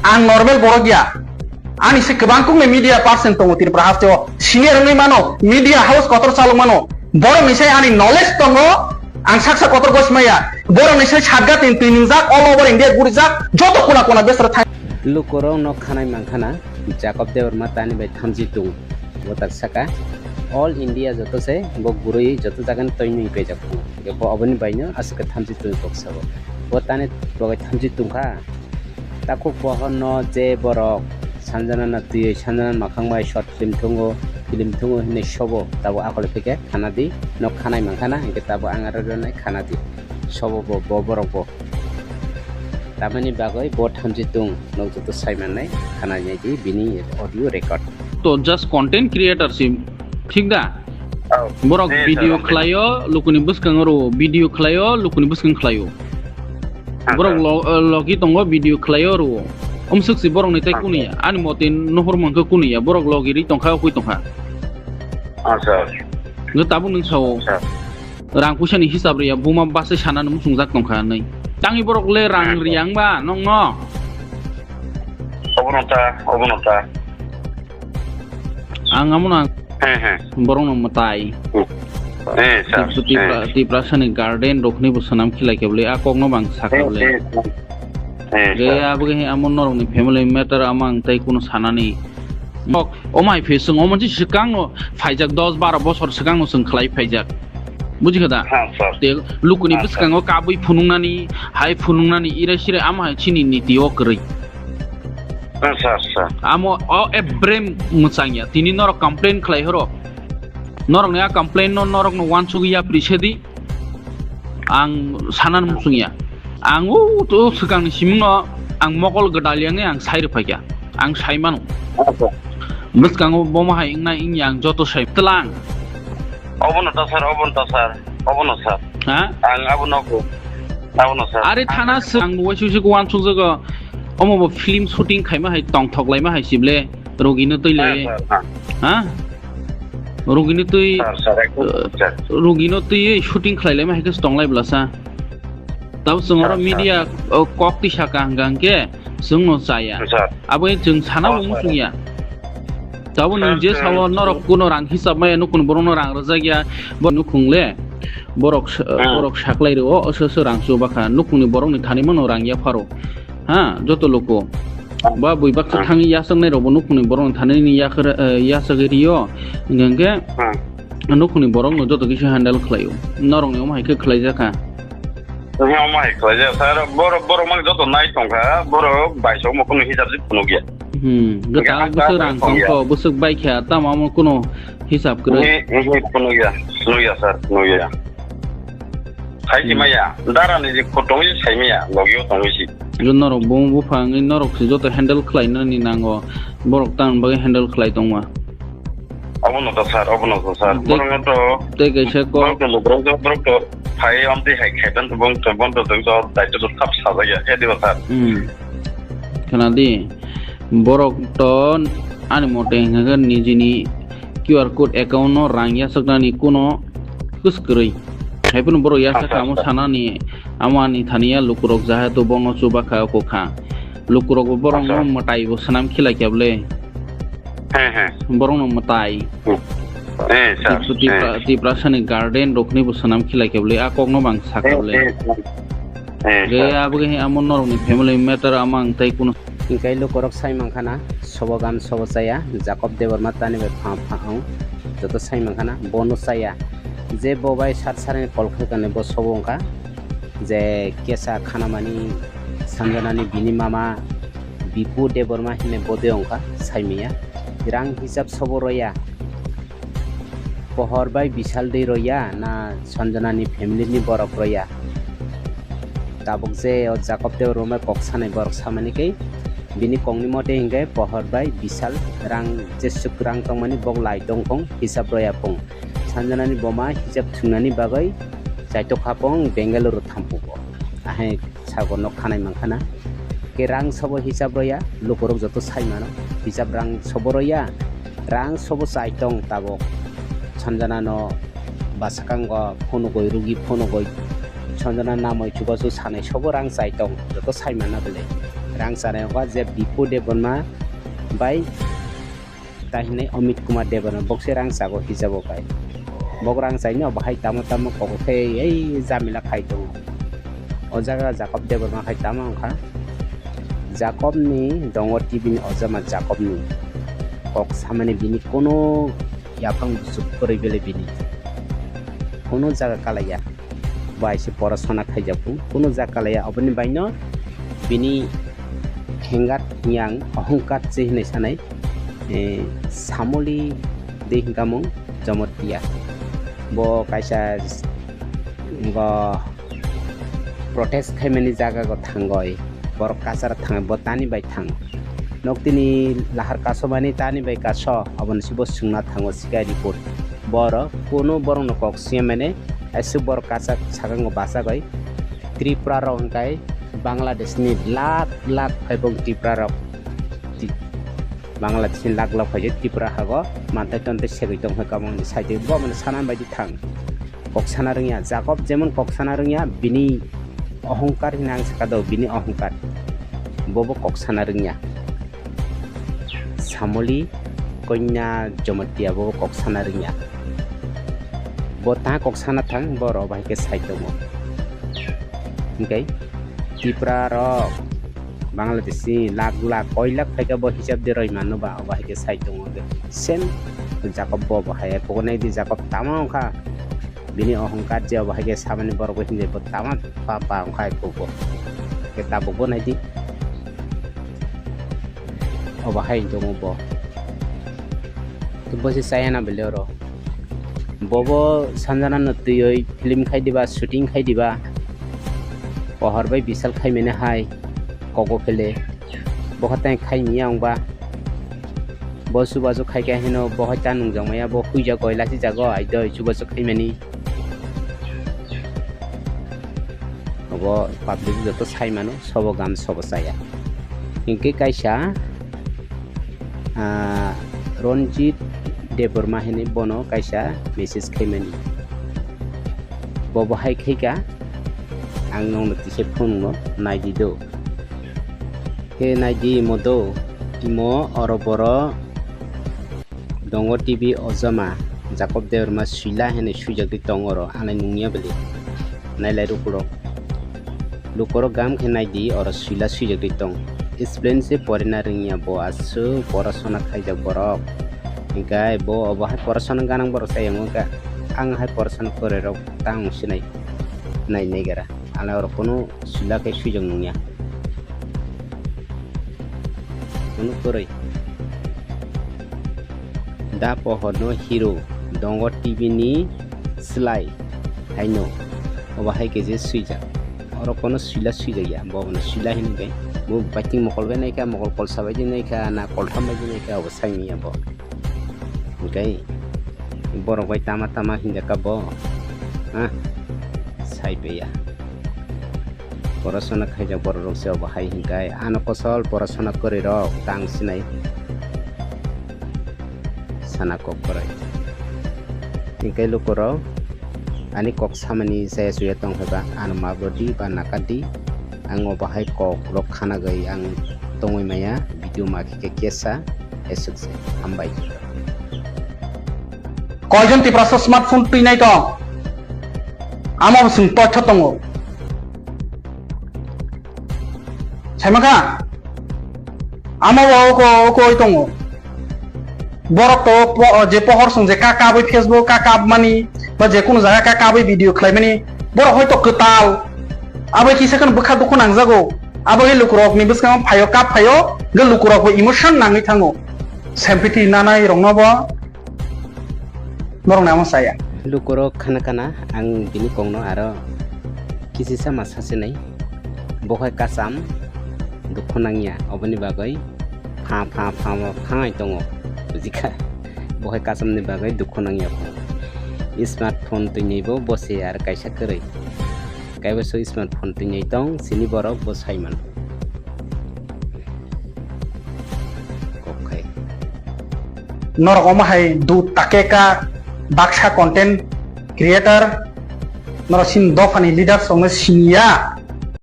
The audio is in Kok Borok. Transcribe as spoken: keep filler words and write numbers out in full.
Ang normal borok ya. Ani se kwbang kukni media person tongo Tripura haste o. Senior wngwi mano, media house kotor chalok mano. Borok ni sai ani knowledge tongo. Ang saksa kotor gos maya. Borok ni sai satga tin tin ningjak all over India gurijak joto kona kona besra thang. Lukurok no khanai mangkhana Jacob Debbarma tani bai thamchi tung. Botak saka all India joto se bo gurui joto jaga ni toinwi pejak tongo. Bo oboni bai no aswk thamchi tung kok sabo. Bo tani bo thamchi tungkha. Takhuk pohorno je borok Sanjana na twiwi Sanjana makhang bai short film thungo, film thungo hinwi sobo, tabo akole phike khana di, nok khanai mankha na, hinkhe tabo ang aro ronai khana di. Sobo bo, bo borok bo. Tamani bagwi bo thamchi tung, nok joto sai mannai, khana nai di bini audio record. To just content creator si, thik da? Oh, borok eh, video sir, khlaio, lukuni bwskango rwo, video khlaio, lukuni bwskang khlaio. Ah, borok sir. Lo-, eh, logi tongo, video khlaio rwo. Umsuk si borok ni tai ah, kunu ya. Ani mote nohor mankha kunu ya. Borok logi ri tongkha, okui tongkha. Ah, sir. Nge tabuk nung sao. Sir. Rang puisa ni hisab riya, buma base sana nung sungjak tongkha nai. Tangi borok le rang ah, sir. Riyang ba, nong no. Obo no ta, obo no ta. Ang amo na. He, he. Borok no mwtai. Hmm. He, sir. Tipra, Tipra, he. Tiprasa ni guardian rok ni bo swnam khilai khe bwle, a kok no bang sa khe bwle. He, he, sir. He, ge sir. Abo ge amo norok ni family matter ama ang tai kuno sanani. Nok, o mai phe swng, o monsi swkang no phaijak, dos baro bosor swkang no swng khlai phaijak. Buji kha da? Ha, sir. Te lukuni ha, sir. Bwskango kabui phunuknani, hai phunuknani, irai sirai ama hai chini niti o kwrwi. Sir, sir. Amo o ebrem mwchangya. Tini norok complain khlai horo. Norok ni a complain no norok no wansugwi yapri sedi. Ang sanan muchungya. Ang o to swkang ni simung no ang mokol gwdal yang ang sai rwphaikya. Ang sai mano. Sir. Bwskango bomo hai wngna wngya ang joto sai tlang. Obono ta sir, obono ta sir, obono sir. Ha? Ang abono ko, abono sir. Are thana swk ang bo waisi waisi ko wansuk jago. Omo bo film shooting khaima hai tongthok laima hai sible rogino twi le. Ha, sir, ha. Ha? Rogino twi, sir, sir, ekdom, eh, sir. Rogino twi shooting khlai laima hai khe tong lai bwlasa. Tabo chwng oro sir, sir. Media, oh, kok twi saka hwnkha hwnkhe chwng no chaya. Sir. Abo chwng sana oh, bo sir. Muchungya. Tabo nwng je sao norok kuno rang hisab maya nukun borokno rang rwjak ya, bo nukhung le borok s-, hmm. Borok saklai rwo, oso oso rang chuba kha, nukhungni borokni thani mano rang yapharo. Ha, joto loko. Ba bui baksa hmm. Thangwi yasaknai rokbo nukhungni borokni thani ni yakhar, eh, yasagwi rio. Hingke hmm. Nukhungni borokno joto kisa handle khlaio. Norokni omo hai khe khlaijak kha. Omo hai khlaijak kha. Borok, borok mani joto nai tongkha, borok baisok mo kunu hisab se phunukya. Hmm, hingke gata ang bwswk rang tongkha, bwswk baikha, tamo amo kuno hisab kwrwi. Ehe, ehe, phunukya, phunukya sir, phunukya. Saisi hmm. Maya, dara ni je khotong se sai maya, logio tongwi si. Norok bung buphang, norok se joto handle khlainani nango, borok tang bagwi handle khlai tongma. Obono to sir, obono to sir. Tei, borok to, tei kaisa kok. Borok to lukurok to, borok to phai amtwi hai khaitan to bong to, bong to, to, to, daityo to thap sajak ya, khe diba sir? Hmm. Khna di, borok to ani mote hwnkhe nijini Q R code account no rang yasaknani kuno kwskwrwi. Hai phano borok yasak acha, kamo acha. Sanani, amo ani thani ya lukurok jaha to bongno chuba kha, oko kha. Lukurok bo borok acha. No mwtai bo swnam khilai khe bwle. He, he. Borokno mwtai. Hmm. Eh, sir. Tipra-, Tipra-, eh. Tiprasani guardian rokni bo swnam khilai khe bwle, a kokno bang sa khe eh, bwle. Eh, sir. Eh, ge sir. Abo ge amo norokni family matter amo ang tai kuno. Hingkai lukorok sai mankha na, sobo gam sobo chaya, Jacob Debbarma tani bai pha pha ang, joto sai mankha na, bono chaya. Je bo bai sat sarani kol khai kani bo sobo wngkha, je kesa khanamani sanjanani bini mama, Bipu Debbarma hinwi bode wngkha saimanya. Rang hisab sobo roya. Pohor bai Bisal dei roya na Sanjanani family ni borok roya. Tabuk je o Jacob Debbarma bai kok sanai borok samani kei bini kok ni mote hinkhe Pohor bai Bisal rang jeswk rang tongmani bok lai tongphung hisab roya phung. Sanjanani boma hisab thwngnani bagwi chaitok hapung Bengaluru thampugo. Ahai. Sagor no khanai mankha na. Ke rang sobo hisab roya, lukurok joto sai mano. Hisab rang sobo roya, rang sobo chai tong tabok. Sanjana no bwskango phunugwi, rugi phunugwi. Sanjana namoi chubachu sanai sobo rang chai tong, joto sai manna bele. Rang chanai wngkha je Bipu Debbarma bai ta hinwi Amit Kumar Debbarma, bokse rang chago hijabo kai. Bok rang chaino bahai tamo tamo kok khe ei jamila khai tongo. O jaga Jacob Debbarma khai tamo wngkha. Jacob ni dongo T V ni ojama Jacob ni kok samani bini kono yaphang buchuk kwrwi bele bini kono jaga kalaiya. Bai se porasona khaijak phung, kono jaga kalaiya, oboni baino bini hengat yang ohongkar se hinwi sanai, eh, samoli de hinkamung Jomotia. Bo kaisa go protest khaimani jaga go thangoi, borok kachar thang, bo tani bai thang. Nok tini lahar kasomani tani bai kaso, aboni sibo sungna thango sikai report. Borok kono borokno kok siyamani, aswk borok kachar sakango bachagoi. Tripura rok hingkai Bangladesh ni lakh lakh phaibong Tripura rok. Ti-, Bangladesh ni lakh lakh phaijak Tripura hago mantai tontai segwi tong hai kamangni side bo mani sana bai di thang. Kok sana rwngya, Jacob jemon kok sana rwngya, bini ohongkar hwnwi ang saka do, bini ohongkar. Bobo kok sana rwngya. Samoli konya Jomotia bobo kok sana rwngya. Bo ta kok sana thang, bo rok bahai khe sai tongo. Hingkai Tipra rok Bangladesh ni lakh lakh, koi lakh phaikha bo hisab de roi mano ba, obo hai khe sai tongo de. Same Jacob bo, bo hai, pogo nai di Jacob tamo wngkha. Bini ohongkar je obo hai khe samani borok bo hinjai bo tamo pa pa wngkha ai pogo. Khe tabuk bo nai di. Obo hai tongo bo. Bo se chaya na bele oro. Bobo Sanjana no twiwi film khai diba, shooting khai diba. Pohor bai Bishal khai mene hai kogo phele. Bo kha tei khai miya wngba. Bo chubachu khai khe hino bo hai ta nungjak maya, bo huijak goi lachi jago ai doi chubachu khai mani. Obo public joto sai mano, sobo gam sobo chaya. Hinkhe kaisa, ah, Ranjit Debbarma hinwi bono kaisa message khaimani. Bo bo hai khaika, ang nokno tisa phone no naidi do. Khe naidi imo do, imo oro boro Dongo T V ojama, Jacob Debbarma suila hinwi suijagwi tongo oro, anai nungya bwle. Nailai lukurok. Lukurok gam khe naidi, oro suila suijagwi tong. Explain se porina rwngya bo, aswk porasona khaijak borok. Hinkhe bo obo hai porasona ganang borok chayang wngkha. Ang hai porasona kwrwirok tang sinai, nai naigara. Anai oro kunu suila khe suijak nungya. Kunu kwrwi. Da pohorno hero Dongo T V ni slai haino obo hai khe je swijak. Oro kono suila swijak ya, bo bono suila hinwi khe bo baiting mokol bai naikha, mokol kolsa bai naikha, na koltham bai naikha, obo sai manya bo. Hinkhe borok bai tama tama hinjak kha bo, ha, sai paiya. Porasona khaijak borok rok se obo hai hinkhai, ano kosol porasona kwrwi rok tang sinai sana kok kwrwi. Hinkhe lukurok ani kok samani chaya chuya tong phaiba, ano mabo di ba naka di, ang obo hai kok rok khana gwi ang tongwi maya, video ma khe kesa, eswk se, hambai. Koijon Tiprasa smartphone twinai tong? Amo bo chwng totho tongo. Saimakha? Amo bo oko, oko oi tongo. Borok to po-, je pohor song je ka kabwi Facebook ka kap mani, ba je kunu jaga ka kabwi video khlai mani, borok hoito kwtal. Abo kisa kheno bwkha dukhu nangjago. Abo khe lukurok ni bwskango phaio, kap phaio, hwnkhe lukurok bo emotion nangwi thango. Sympathy nanai rokno bo Norok namo saya. Lukurok khana khana ang bini kokno aro kisisa ma sasinai. Bo hai kacham dukhu nangya, oboni bagwi pha pha pha pha hai tongo. Bujikha? Bo hai kachamni bagwi dukhu nangya pho. Smartphone twinwi bo bose ar kaisa kwrwi. Kaibaso smartphone twinwi tong, sini borok bo sai mano. Kok khai. Norok omo hai dut take ka baksa content creator, norok sin dophani leaders rokno siniya,